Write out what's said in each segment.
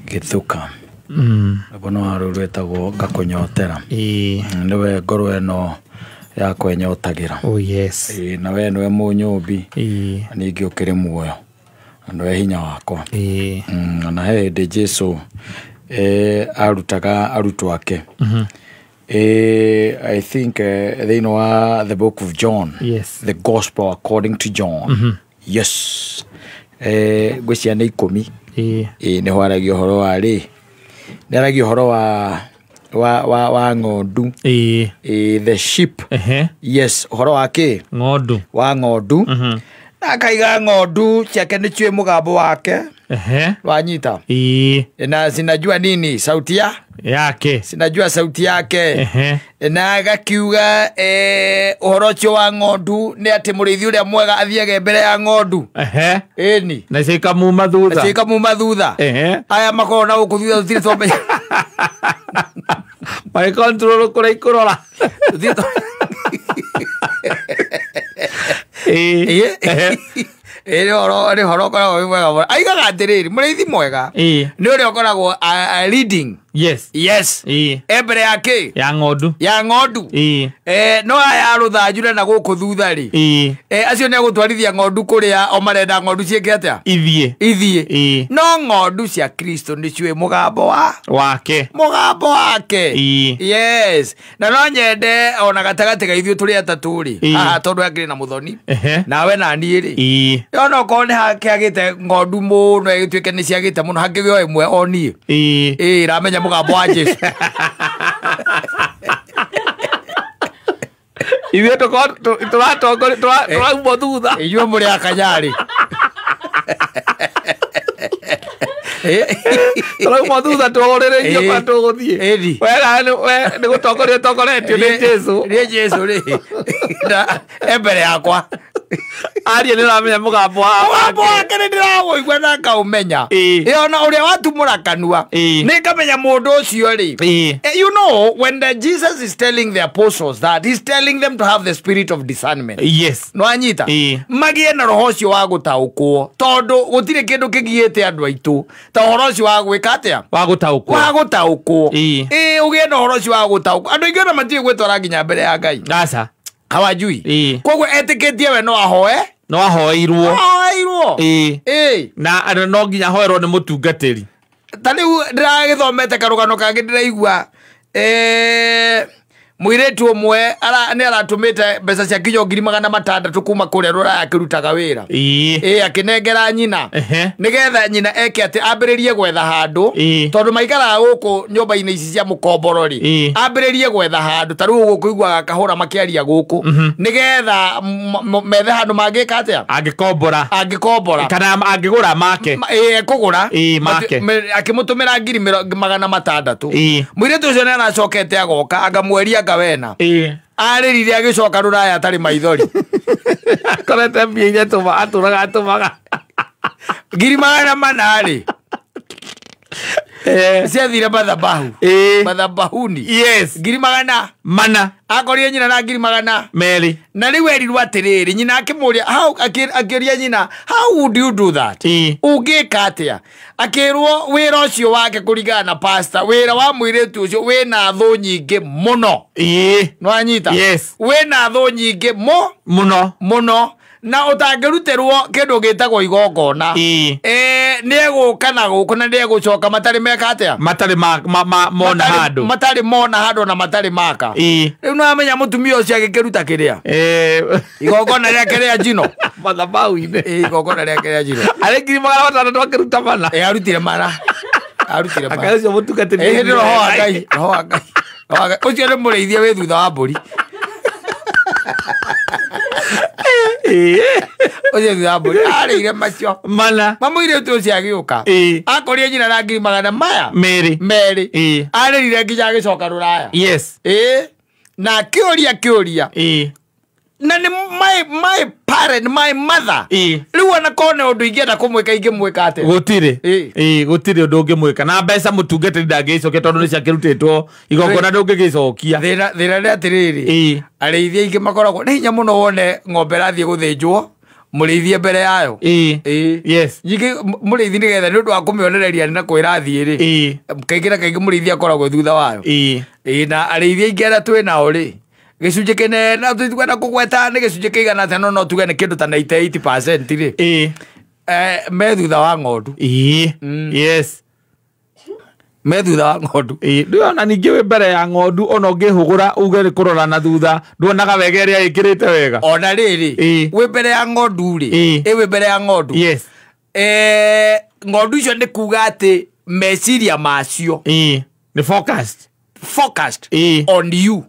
Gĩthuka. Rwĩmbo no rũu rwĩtagwo ngakũnyotera. Ĩĩ. Nĩwe ngoro ĩno yakwa ĩnyotagĩra. Oh yes. Ĩĩ, na we nĩwe mũnyũmbi. Ĩĩ. Na ningĩ ũkĩrĩ muoyo na nĩwe hinya wakwa. Ĩĩ. Na he hĩndĩ Jesu arutaga arutwo ake. I think thĩinĩ wa the book of John. Yes. The gospel according to John. Yes. Ngwĩciria nĩ 10. Ĩĩ. Ĩĩ, nĩho aragia ũhoro wa rĩ, nĩ aragia ũhoro wa ng'ondu. Ĩĩ. Ĩĩ, the sheep. Ehe. Yes, ũhoro wa kĩ? Ng'ondu. Wa ng'ondu. Na akaiga ng'ondu ciake nĩ ciũĩ mũgambo wake. Ehe. Wanyita. Ĩĩ. Na zinajua nini? Sauti ya? Yake. Sinajua sauti yake. Ehe. Na agakiuga ũhoro ũcio wa ng'ondu nĩ atĩ mũrĩithi ũrĩa mwega athiage mbere ya ng'ondu. Ehe. Ĩni. Na cio ikamuma thutha. Nacio ikamuma thutha. Ehe. Aya makoragwo na gũkũ thutha tũtirĩ twamenya. Magĩcontrol kũrĩa ikũrora. Tũtirĩ twa- Ĩĩ. Ĩĩ. Ehe. Ĩĩ, nĩ ũhoro ũkoragwo wĩ mwega mũno. Aigaga atĩrĩrĩ, mũrĩithi mwega Ĩĩ. nĩ ũrĩa ũkoragwo leading. Yes. Yes. Ĩĩ. E mbere ya kĩ? Ya ng'ondu. Ya ng'ondu. Ĩĩ. No aya rũthanju na gũkũ thutha rĩ. Ĩĩ. Acio nĩ agũtwarithia ng'ondu kũrĩa o marenda ng'ondu ciĩke atĩa? Ithiĩ. Ithiĩ. Ĩĩ. No ng'ondu cia Kristo nĩ ciũĩ mũgambo wa Wake. mũgambo wake. Ĩĩ. Yes. Na no nyende ona gatagatĩ ga ithuĩ tũrĩ atatũ rĩ. Ĩĩ. Haha tondũ akĩrĩ na mũthoni. Ehe. Nawe na niĩ rĩ. Ĩĩ. Ona okorwo nĩ hakĩagĩte ng'ondu mũno ĩgĩtuĩke nĩ ciagĩte mũno hakĩgĩo ĩmwe o niĩ. Ĩĩ. Ĩĩ, ramenya mũgambo wa Jesu. Ithuĩ tũratongoria tũraumwo thutha. Inyuĩ mũrĩ a Kanyarĩ. Tũraumwo thutha tũhũrĩrĩirio Ĩĩ. kwa tũgũthiĩ. Ĩni. Wega nĩ gũtongorio ũtongoretio nĩ Jesu. Nĩ Jesu rĩ. Na e mbere yakwa. Aria nĩ ũramenya mũgambo wa Mũgambo wake nĩ ndĩrawũigua na ngaũmenya. Ĩĩ. Ĩĩ, ona ũrĩa watumũra kanua. Ĩĩ. Nĩ ngamenya mũndũ ũcio rĩ. Ĩĩ. You know, when the Jesus is telling the apostles that, he's telling them to have the spirit of discernment. Yes. Nwanyita. Ĩĩ. Magĩe na roho ũcio wa gũtaũkwo tondũ gũtirĩ kĩndũ kĩgiĩte andũ aitũ ta ũhoro ũcio wa gwĩka atĩa? Wa gũtaũkwo. Wa gũtaũkwo. Ĩĩ. Ĩĩ, ũgĩe na ũhoro ũcio wa gũtaũkwo. Andũ aingĩ ona matiũĩ gwĩtwara nginya mbere ya Ngai. Aca. Hawajui. Ĩĩ. Koguo etĩkĩtie we no ahoe. No ahoeirwo. Ahoeirwo. Ĩĩ. Ĩĩ. Na andũ no nginya ahoerwo nĩ mũtungatĩri. Ta rĩu ndĩragĩthomete karũgano kangĩ ndĩraigua mũirĩtu ũmwe nĩ aratũmĩte mbeca cia kinya 600,000 kuma kũrĩa Rũraya akĩrutaga wĩra. Ĩĩ. Ĩĩ, akĩnengera nyina. Ehe. Nĩgetha nyina eke atĩ ambĩrĩrie gwetha handũ. Ĩĩ. Tondũ maikaraga gũkũ nyũmba-inĩ ici cia mũkomboro rĩ. Ĩĩ. Ambĩrĩrie gwetha handũ ta rĩu gũkũ iguaga kahũra makĩaria gũkũ. Nĩgetha methe handũ mangĩka atĩa? Angĩkombora. Angĩkombora. Kana angĩgũra make. Ĩĩ, ekũgũra. Ĩĩ, make. Akĩmũtũmĩra 600,000. Ĩĩ. Mũirĩtu ũcio nĩ aracokete agoka akamweria ngawena. Ĩĩ. Arĩrire agĩcoka Rũraya atarĩ maithori. Akorete mbia iria atũraga atũmaga. 400,000 rĩ. Ciathire mathabahu. Ĩĩ. Mathabahuni. Yes. 400,000. Mana. Akorire nyina na 200,000. Na rĩu erirwo atĩrĩrĩ, nyina akĩmũria, akĩũria nyina, how would you do that? Ĩĩ. Ũngĩka atĩa? Akĩrwo wĩra ũcio wake kũringana na pastor, wĩra wa mũirĩtu ũcio wĩna thũ nyingĩ mũno. Ĩĩ. Nĩwanyita? Yes. Wĩna thũ nyingĩ Mũno. mũno. Na ũtangĩrutĩrwo kĩndũ gĩtagwo igongona. Ĩĩ. Nĩ egũka na gũkũ na nĩ egũcoka matarĩ meka atĩa? Matarĩ mona handũ. Matarĩ mona handũ na matarĩ maka. Ĩĩ. Rĩu nĩwamenya mũtumia ũcio agĩkĩruta kĩrĩa? Ĩĩ. Igongona rĩake rĩa njino. Mathabahu-inĩ. Ĩĩ, igongona rĩake rĩa njino. Arĩ 600,000 akĩruta mana. Ĩĩ, arutire mana. Arutire mana. Akaĩ ũcio mũtungatĩri. Ĩĩ, nĩ roho wa Ngai, roho wa Ngai. Roho wa Ngai. Ũcio nĩ mũrĩithia wĩ thutha wa mbũri. Ĩĩ. Ũcio thutha wa mbũri. Arĩire macio. Mana. Mamũirĩtu ũcio agĩũka. Ĩĩ. Akorire nyina na 200,000. Merĩ. Ĩĩ. Arĩrire nginya agĩcoka Rũraya. Yes. Ĩĩ. Na akĩũria kĩũria. Ĩĩ. Na nĩ my parent, my mother. Ĩĩ. Rĩu ona korwo nĩ ũndũ ingĩenda kũmwĩka ingĩmwĩka atĩa? Gũtirĩ. Ĩĩ. Ĩĩ, gũtirĩ ũndũ ũngĩmwĩka. Na mbeca mũtungatĩri ndangĩgĩcokia tondũ nĩ ciakĩrutĩtwo igongona ndũngĩgĩcokia. Thĩna nĩ atĩrĩrĩ. Ĩĩ. Arĩithi aingĩ makoragwo nĩ hinya mũno wone ng'ombe ĩrathiĩ gũthĩnjwo Mũrĩithi mbere yayo. Ĩĩ. Yes. Nyingĩ mũrĩithi nĩgetha nĩ ũndũ wa kũmĩonereria na kwĩra thiĩ rĩ. Kaingĩ na kaingĩ mũrĩithi akoragwo thutha wayo. Ĩĩ, na arĩithi aingĩ arĩa twĩ nao rĩ, gĩcunjĩ kĩnene na tũtikwenda kũgweta nĩ gĩcunjĩ kĩigana atĩa, no tuge nĩ kĩndũ ta 98% rĩ. Me thutha wa ng'ondu. Yes. Me thutha wa ng'ondu. Ndũrona ningĩ wĩ mbere ya ng'ondu ona ũngĩhũgũra uge nĩ kũrora na thutha nduonaga wega ĩrĩa ĩkĩrĩte wega. Ona rĩrĩ, wĩ mbere ya ng'ondu rĩ, wĩ mbere ya ng'ondu. Yes. Ng'ondu icio nĩ kuga atĩ meciria macio Nĩ focused. Focused on you.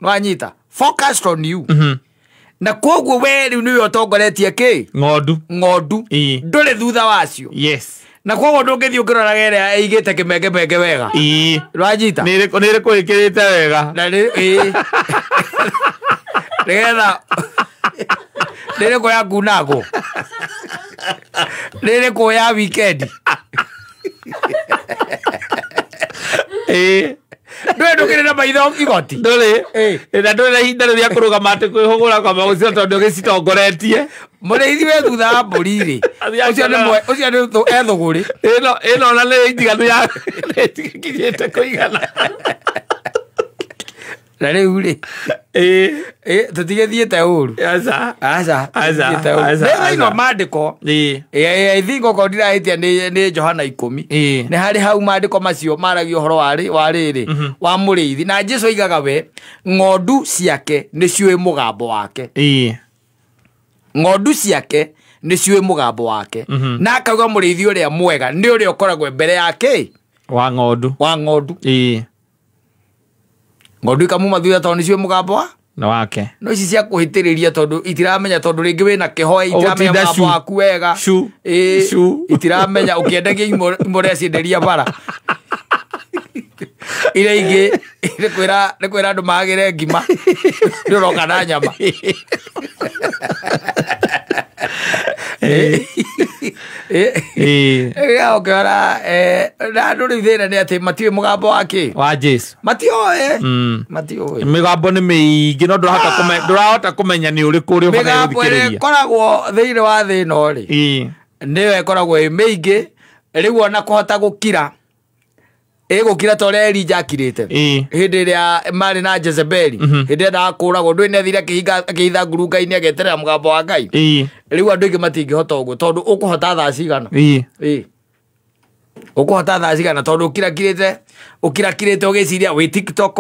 Nĩwanyita? Focused on you. Na koguo we rĩu nĩwe ũtongoretie kĩ? Ng'ondu. Ng'ondu. Ndũrĩ thutha wacio. Yes. Na koguo ndũngĩthiĩ ũkĩroraga ĩrĩa ĩigĩte kĩmengemenge wega. Nĩwanyita? Nĩ ĩrĩkũ ĩkĩrĩte wega? Na nĩ nĩgetha nĩ ĩrĩkũ ya kunagwo? Nĩ ĩrĩkũ ya weekend? Ndũĩ ndũkĩrĩ na maitho igoti? Ndũrĩ. Na ndũrĩ na ihinda rĩu rĩa kũrũgama atĩ kwĩhũgũra kwamba gũcira tondũ ũgĩcitongoretie. Mũrĩithi wĩ thutha wa mbũri rĩ, ũcio nĩ ũcio nĩ ethũgũrĩ. Ĩno ona nĩ njiganu ya nĩ ĩkinyĩte kũigana. Na rĩu rĩ, tũtigĩthiĩte ũru. Aca. Aca, Aca, tũtigĩthiĩte ũru. aca, Nĩ thĩinĩ wa aca. maandĩko. I think okorwo ndirahĩtia nĩ Johana 10. Nĩ harĩ hau maandĩko macio maragia ũhoro wa rĩrĩ, wa mũrĩithi. Na Jesũ oigaga we, ng'ondu ciake nĩ ciũĩ mũgambo wake. Ng'ondu ciake nĩ ciũĩ mũgambo wake. Na akauga mũrĩithi ũrĩa mwega nĩ ũrĩa ũkoragwo mbere yake. Wa ng'ondu. Wa ng'ondu. Ng'ondu ikamuma thutha tondũ nĩ ciũĩ mũgambo wa? Na wake. No ici cia kũhĩtĩrĩria tondũ itiramenya tondũ rĩngĩ wĩna kĩhoe, itiramenya Ũgũtinda mũgambo cu. waku wega. Cu. Cu. Itiramenya ũkĩendagia imwe ũrecienderia bara. Iria ingĩ nĩ kwĩra andũ magĩre ngima. Nĩ ũroka na nyama. Ũkĩona, na andũ rĩu thĩna nĩ atĩ matiũĩ mũgambo wa kĩ? Wa Jesũ. Matiũĩ. Matiũĩ. Mĩgambo nĩ mĩingĩ no ndũrahota kũmenya nĩ ũrĩkũ ũrĩa ũbataire Mĩgambo ĩrĩa gũthikĩrĩria. ĩkoragwo thĩinĩ wa thĩ ĩno rĩ, nĩyo ĩkoragwo ĩ mĩingĩ, rĩu ona kũhota gũkira, ĩgũkira ta ũrĩa Elijah akirĩte. Hĩndĩ ĩrĩa marĩ na Jezebeli, hĩndĩ ĩrĩa endaga kũũragwo, ndũĩ nĩ athire akĩhitha ngurunga-inĩ ageterera mũgambo wa Ngai. Rĩu andũ aingĩ matingĩhota ũguo tondũ ũkũhota thaa cigana? Ũkũhota thaa cigana tondũ ũkirakirĩte ũgĩciria wĩ TikTok,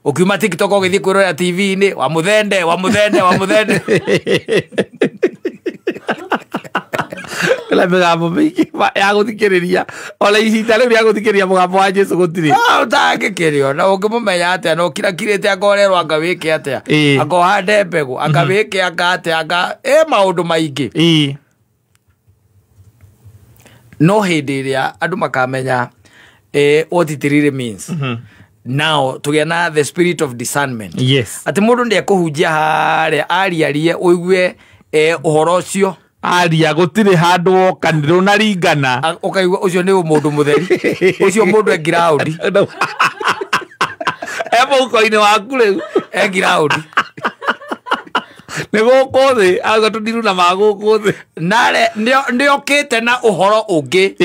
ũkiuma TikTok ũgĩthiĩ kwĩrorera T V-inĩ, wa mũthende, wa mũthende, wa mũthende. Kwĩna mĩgambo mĩingĩ ya gũthikĩrĩria. Ona ihinda rĩu rĩa gũthikĩrĩria mũgambo wa Jesũ gũtirĩ. Ũtangĩkĩrĩo, na ũngĩmũmenya atĩa, na ũkirakirĩte anga ũrerwo anga wĩke atĩa? Anga ũhande mbegũ, anga wĩke anga atĩa, anga maũndũ maingĩ. No hĩndĩ ĩrĩa andũ makamenya, what it really means. Now, tũgĩa na the spirit of discernment. Yes. Atĩ mũndũ nĩekũhunjia harĩa ariarie ũigue, ũhoro ũcio. Aria gũtirĩ handũ wokanĩrwo na ringana. Ũkaigua ũcio nĩ mũndũ mũtheri. Ũcio mũndũ e ground. E mũhuko-inĩ waku rĩu. E ground. Nĩ gũkũ thĩ, auga tũndiru na ma gũkũ thĩ. Nare, nĩokĩte na ũhoro ũngĩ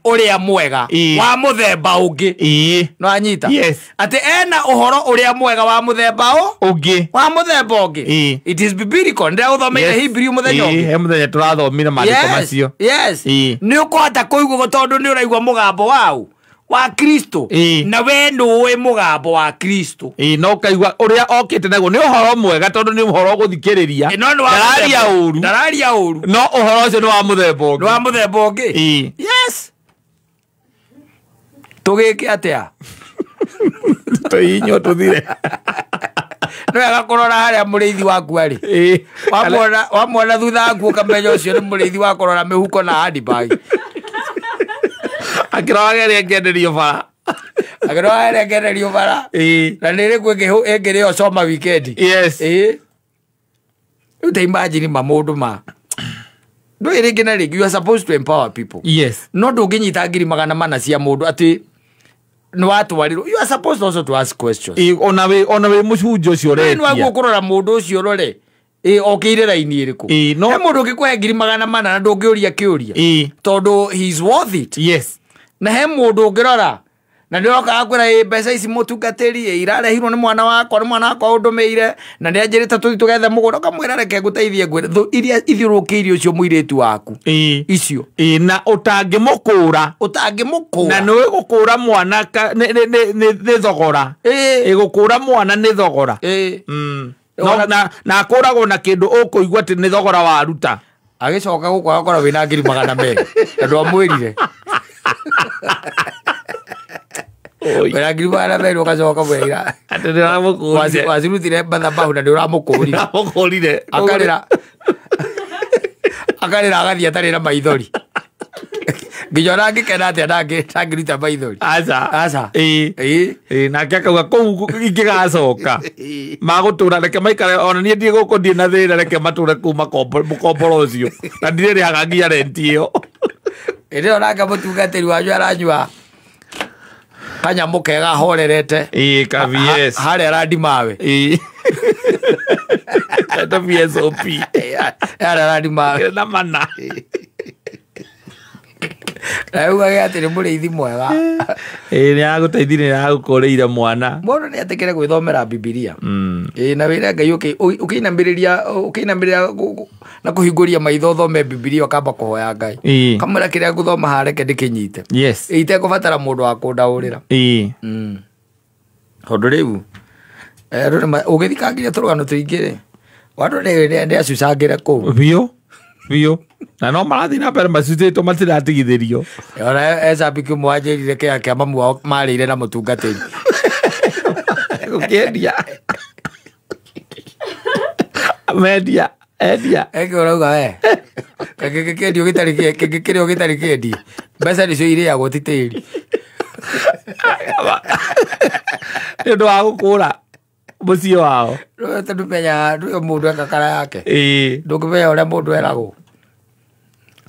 ũrĩa mwega, wa mũthemba ũngĩ. No anyita? Yes. Atĩ ena ũhoro ũrĩa mwega wa mũthemba ũngĩ. Wa mũthemba ũngĩ. It is biblical. Ndĩraũthomeire Yes. Hebrew mũthenya ũngĩ. He mũthenya tũrathomire maandĩko Yes. macio. Yes. Nĩ ũkũhota kũigua tondũ nĩ ũraigua mũgambo wau wa Kristo. Na we nĩũĩ mũgambo wa Kristo. No ũkaigua ũrĩa okĩte naguo nĩ ũhoro mwega tondũ nĩ ũhoro ũgũthikĩrĩria. No nĩ wa Ndararia mũthemba. ũru. Ndararia ũru. No ũhoro ũcio nĩ wa mũthemba ũngĩ. Nĩ wa mũthemba ũngĩ. Yes. Tũgĩke atĩa? Tũhihinywo tũthire. Nĩ wega kũrora harĩa mũrĩithi waku arĩ. Wamuona thutha waku ũkamenya ũcio nĩ mũrĩithi wa kũrora mĩhuko na handbag. Akĩrora ĩrĩa ĩngĩenderio bara. Akĩrora ĩrĩa ĩngĩenderio bara. Na nĩ ĩrĩkũ ĩngĩrĩo coma weekend. Yes. Rĩu ta imagine ma mũndũ ma. Ndũĩ rĩngĩ na rĩngĩ, you are supposed to empower people. Yes. No ndũngĩnyita ngiri magana mana cia mũndũ atĩ nĩ watwarirwo. You are supposed also to ask questions. Ona wĩ mũcunjĩ ũcio Nĩ ũretia. wagwo kũrora mũndũ ũcio ũrore. Ĩ okĩire raini ĩrĩkũ? Ĩ, no He mũndũ ũngĩkũhe 400,000 na ndũngĩũria kĩũria. Ĩ. Tondũ he is worth it. Yes. Na he mũndũ ũngĩrora na nĩ ũroka akwĩra, ĩ mbeca ici mũtungatĩri, ĩ irarehirwo nĩ mwana wakwa, nĩ mwana wakwa ũndũmĩire na nĩ anjĩrĩte tũthiĩ tũgethe mũgũnda, ũkamwĩra reke ngũteithie ngwĩre thũ iria ithiũrũrũkĩirie ũcio mũirĩtu waku. Ĩ. Icio. Ĩ, na ũtangĩmũkũra. Ũtangĩmũkũra. Na nĩ gũkũra mwana nĩ thogora. Ĩ. Ĩ, gũkũra mwana nĩ thogora. Ĩ. No, na akũragwo na kĩndũ ũkũigua atĩ nĩ thogora waruta. Agĩcoka gũkũ agakora wĩna 200,000 na ndwamwĩrire. Wĩna 200,000 ũgacoka mwĩra. Atĩ nĩũramũkũrire. Wacirutire mathabahu na nĩũramũkũrire. Nĩũramũkũrire. Akarĩra. Akarĩra agathiĩ atarĩ na maithori. Nginya ona angĩkena atĩa ndangĩruta maithori. Aca. Aca. Ĩ. Ĩ. Ĩ, nake akauga kũu ingĩgacoka magũtũra reke maikare ona niĩ ndiĩ gũkũ ndirĩ na thĩna reke matũre kũu mũkomboro ũcio na ndirĩrĩhaga nginya renti ĩyo. Ĩndĩ ĩyo nake mũtungatĩri wanyu aranyua kanyamũ kega ahorerete. Ĩ, ka VS. Harĩa arandimawe. Ĩ. Eta VSOP. Harĩa arandimawe. Na mana. Na ugage atĩ nĩ mũrĩithi mwega. Ĩ, nĩ agũteithirie, nĩ agũkũrĩire mwana. Mũndũ nĩ etĩkĩre gwĩthomera Bibilia. Ĩ, na wĩre Ngai ũkĩinamĩrĩria na kũhingũria maitho ũthome Bibilia ũkamba kũhoya Ngai. Ĩ. Kamwĩra kĩrĩa ngũthoma haha reke ndĩkĩnyite. Yes. Ĩ, itekũbatara mũndũ wa kũndaũrĩra. Ĩ. Tondũ rĩu, andũ nĩ ũgĩthikangiria tũrũgano tũingĩ rĩ, andũ nĩ acucangĩre kũu. Biũ. Biũ. Na no marathiĩ na mbere macucĩtwo matiratigithĩrio. Ona ecambiki ũmwe wanjĩrire kĩea kĩa mamu wao marĩire na mũtungatĩri. Gũkĩendia. Mendia, endia. Eke ũrauga we. Kĩngĩkĩendio gĩtarĩ kĩngĩkĩrĩo gĩtarĩ kĩendie. Mbeca nĩcio irĩagwo ti tĩri. Nĩ ũndũ wa gũkũra mũciĩ wao. Tondũ menya ndũĩ mũndũ eka kara yake. Ĩ. Ndũngĩmenya ũrĩa mũndũ eragwo.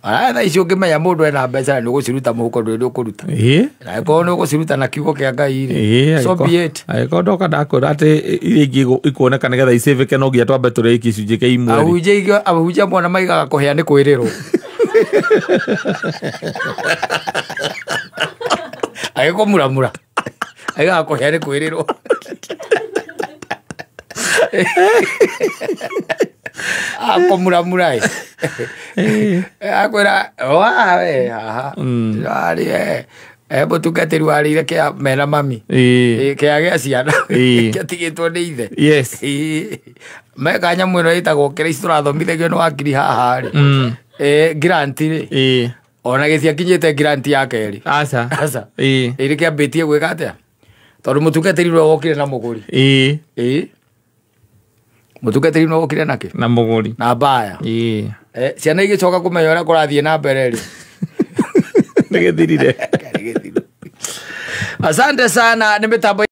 Ara thaa ici ũngĩmenya mũndũ ena mbeca na nĩũgũciruta mũhuko ndũrĩ ndũkũruta. Ĩ. Na angĩkorwo nĩũgũciruta na kiugo kĩa Ngai rĩ. Ĩ, So be it. Angĩkorwo ndoka ndakwĩra atĩ iria ingĩ ikuoneka nĩgetha icĩvĩke no nginya twambe tũrĩe gĩcunjĩ kĩa imwe rĩ. Ahunjia mwana maigaga kũhĩa nĩ kwĩrĩrwo. Agĩkũmuramura. Aigaga kũhĩa nĩ kwĩrĩrwo. Akũmuramura ĩ. Akwĩra haha we haha. Arĩ mũtungatĩri warĩire kĩa mena mami. Ĩ. Kĩa gĩa ciana. Ĩ. Kĩatigĩtwo nĩ ithe. Yes. Ĩ. Meka nyamũ ĩno ĩtagwo kĩrĩa ici tũrathomithagio nĩ wakiri haha rĩ. Grant rĩ. Ĩ. Ona gĩtiakinyĩte grant ya kerĩ. Aca. Aca. Ĩ. Ĩ nĩkĩambĩtie gwĩka atĩa? Tondũ mũtungatĩri ũrĩa wokire na mũgũri. Ĩ. Ĩ. Mũtungatĩri ũrĩa wokire nakĩ? Na mũgũri. Na mbaya. Ĩ. Ciana igĩcoka kũmenya ũrĩa kũrathiĩ na mbere rĩ. Nĩgĩthirire. Asante sana nĩ mĩtambo